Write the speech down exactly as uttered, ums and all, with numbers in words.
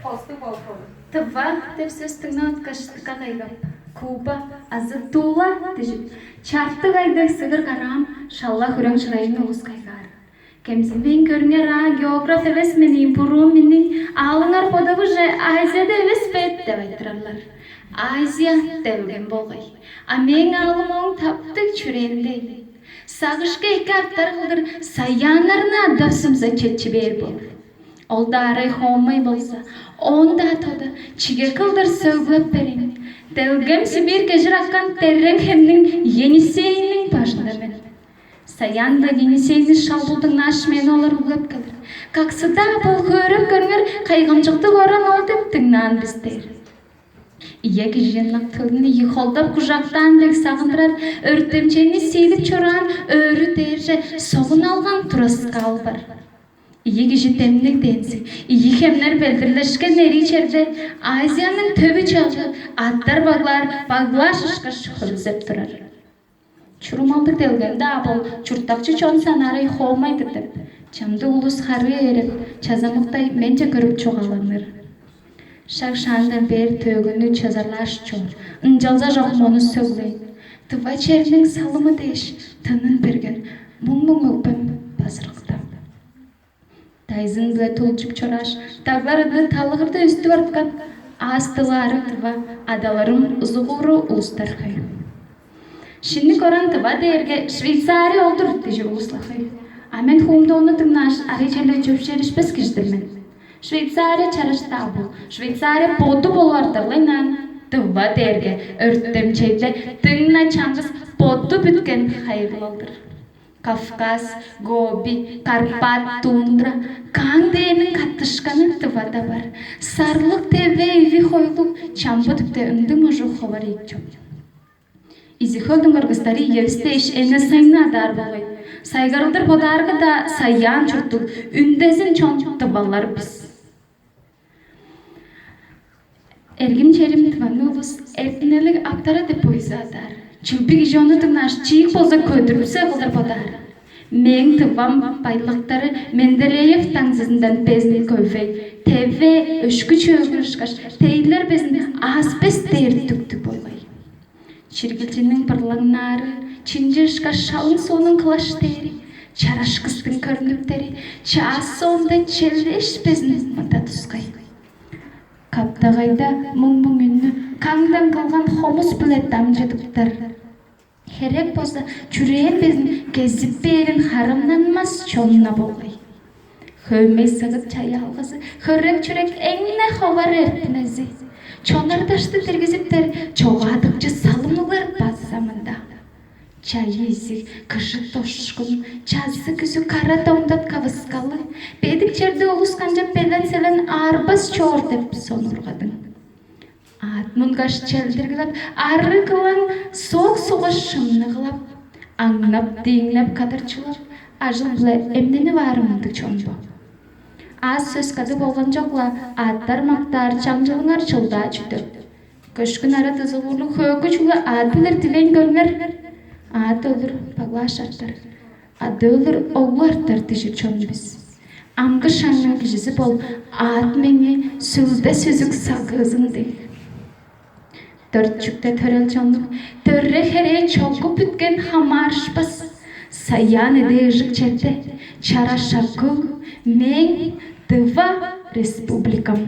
Тыва деп сөс дыңнавыткаш, дыка кайгап, Куба азы Тула дижип, чартык айдыг сыгыр караам шала хүрең шырайын улус кайгаар. Кемзинмейн көрүңер аа, географ эвес мен ийин, буруум минниң, аалыңар бодавыже Азияда эвес бе деп айтырарлар. Азия делген болгай. А мээң аалым ооң таптыг чүрээнде. Сагышка эки артар кылдыр саяаннарны адавсымза четчи бээр болур. Ол даарай хоомай болза, оон-даа тода чиге кылдыр сөглеп берейн. Делгем Сибирь кежир аккан Терен хемниң Енисейниң бажында мен. Саян-даа Енисейни шалбылдыңнааш, мени олар үлеп келир. Каксыда бол хөөреп көрүңер, кайгамчыктыг оран ол деп дыңнаан бис дээр. Ийе кижи ынак тылын ийи холдап кужактаан дег сагындырар, өртемчейни сиилип чораан өрү дээрже согун алган тураскаал бар. Ийи кижи демниг дэнзиг, ийи хемнер белдирлешкен эрий черде Азияның төвү чагы аттар баглаар баглааш ышкаш хөлзеп турар. Чурумалдыг делгем-даа бол, чурттакчы чон санаарай хоомай-дыр деп, чамдык улус харыы ээреп, чазамыктай менче көрүп чугааланыр. Шаг шаандан бээр төөгүнү чазарлааш чор, ынчалза чок мону сөглейн. Тыва черниң салымы дээш тынын берген муң-муң өгбем базырыктап. Дайзын-биле тулчуп чорааш, даглар ынды талыгырда өстүп арткан аас-дылы ары тыва адаларым узугууру улустар хөй. Шинник оран тыва дээрге Швейцария ол-дур дижир улус-ла хөй. А мен хуумда ону дыңнааш, арый черле чөпшээришпес кижи-дир мен. Швейцария чараш-даа бол, Швейцария боду болуп артарлай наан. Тыва дээрге өртемчейде дыңна чаңгыс боду бүткен хайырлал-дыр. Кавказ, Гоби, Карпат, тундра, каң дээрниң каттышканы Тывада бар. Сарлык, теве, иви хойлуг, чамбы дүпте ындыг можуг ховар ийик чоп. Изиг-Хөлдүң кыргыстары иевис дээш эне сайны адаар болгай. Сайгарылдыр бодаарга-даа саяан чурттуг, үндезин чон тывалар бис. Эргим черим Тываны улус эртинелиг аптара деп бойзу адаар. Чүл бир кижи ону дыңнааш, чиик болза көдүрүпсе кылдыр бодаар. Мээң Тывам байлыктары Менделеев даңзызындан безин көвей, теве, өшкү чөөгү ышкаш, тейлер безин аспес дээр дүктүг болгай. Чиргилчиниң бырлаңнаары, чинчи ышкаш шалың суунуң кылаш дээри, чараш кыстың көрнүптери, чаъс соонда челдээш безин мында тускай. Каптагайда муң-муң үннү каңдан кылган хомус-биле дамчыдыптар. Херек болза, чүрээн безин кезип бээрин харамнанмас чон-на болгай. Хөөмей сыгыт чаяалгазы, хөрек чүрек эң-не ховар эртинези. Чонар-дашты диргизиптер чогаадыкчы салымныг-лар база мында. Чайы изиг, кыжы дошкун, чазы-күзү кара домдат кавыскалы, бедик черде улус канчап белен-селен аарбас чоор деп сонуургадың. Аът мунгаш челдиргилеп, ары кылаң соок сугга шымныгылап, аңнап-дииңнеп кадарчылап, ажыл-биле эмненип аары мындыг чон бо. Аз сөс кады болган чок-ла, аъттар мактаар чаңчылыңар чылдаа чүдер. Көшкүн ара дызыгуурлуг хөөгү чүгле аът билер дилейн көрүңер. Аът өлүр, баглааш артар. Ада өлүр, оглу артар дижир чон бис. Амгы шаңның кижизи бол, аът меңээ сүлде-сүзүк сагыызын дег. Дөрт чүкте төрел чоннуг, дөрре-херээ чогуп бүткен хамаарышпас, саяан эдээ ыжыг черде, чараш акыл, мээң Тыва республикам.